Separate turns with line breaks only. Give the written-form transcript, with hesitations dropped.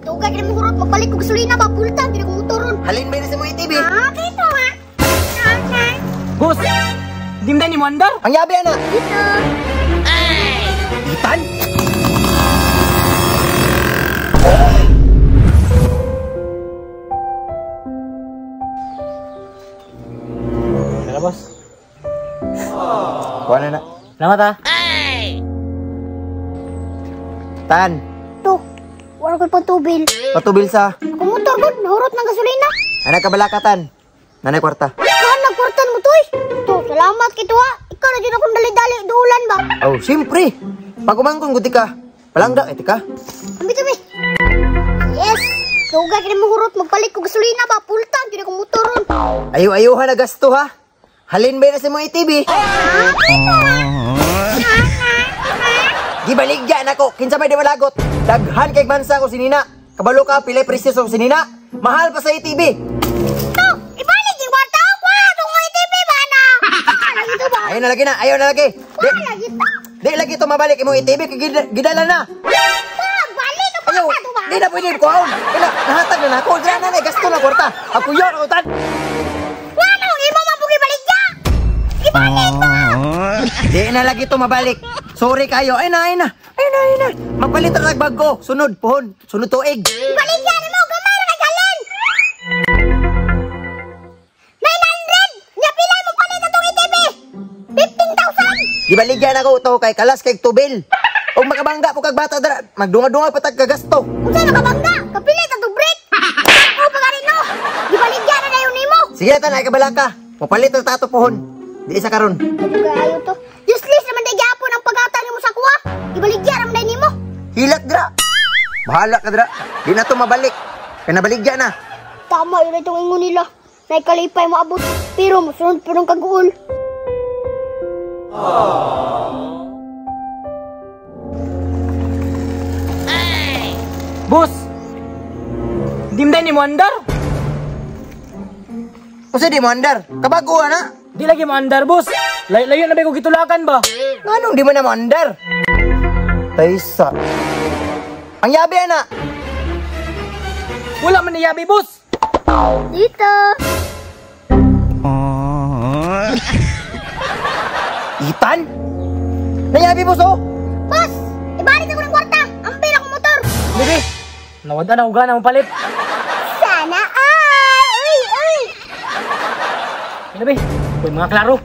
Dugay kini mo hurot magpalit og gasolina ba pulta kini kong motoron.
Halin ba na sa mga ATV?
Ah, kito ha.
Boss, di mo ni mo andar.
Ang yabi ana.
Dito.
Itan?
Tara, boss.
Kuha na na.
Salamat ha.
Tan,
To. Wala ko'y patubil.
patubil sa
Akong motor gud nahurot ng gasolina.
anak kabalakatan. Nanay kwarta.
Kaan nagkwartan mo toy? To, salamat kito ha. Ikaw na jud akong dali-dali duulan ba.
Oh, siyempre. Pag umangkon gud ka. Palangga iti ka.
Ambi tabi. Yes. Dugay kini mo hurot magpalit og gasolina ba pulta kini akong motoron.
Ayo-ayohan na gasto ha. Halin ba na sa mga ATV?
Ah, kito ha.
Gibaligya nako kinsa may di malagot. Daghan kay bansa ko sinina. Kabalo ka pilay presyo sa sinina. Mahal pa sa ATV.
To, ibalik yung kwarta. Wa tong ATV ba na? Lagi to ba?
Ayaw na lagi na, ayaw na lagi. Di,
Wa lagi to.
di lagi to mabalik imong ATV kay gidala na.
Wa balik ang
Ayaw,
kwarta to ba?
di na pwede kuhaon. Ina, nahatag na nako. Dira na na gasto na kwarta. Ako yon ako tan.
Wa na imo man pug ibaligya. Ibalik ba?
Di na lagi to mabalik. Sorry kayo. Ay na, ay na. Ay na, ay na. Magpalit na kag bago. Sunod pohon. Sunod tuig.
Ibaligya nimo gamay ra kay galon. 900. Nya pila mo palit atong ATV? 15,000.
Gibaligya na ko to kay kalas kay tubil. Og makabangga po kag bata dara, magdunga-dunga pa tag kagasto.
Unsa makabangga? Kapilit atong brake. Ako pa gani no. Gibaligya na dayon nimo.
Sige na tan, ay kabalaka. Mopalit na tato pohon. Di isa karon.
Ito kaayo to. Useless naman day gyapon ang paghatag nimo sa kuha. Ibaligya ra man day nimo.
Hilak dira. Bahala ka dira. Di na to mabalik. Kay nabaligya na.
Tama yun itong ingon nila. Naikalipay maabot. Pero masunod pa ng kaguol.
Boss, di mo ni mo andar.
Unsa di mo andar? Kabago na.
Di lagi mo andar, boss. Layo na ba ko gitulakan ba?
Nganong di mo na mo andar? Taysa. Ang yabi ana.
Wala man ni yabi, boss.
Dito.
Itan? Nayabi boss oh.
Boss, ibalik ako ng kwarta. Ampil akong motor.
Bebe, nawad na ako gana mo palit.
Sana all. Uy, uy.
Bebe, uy mga klaro.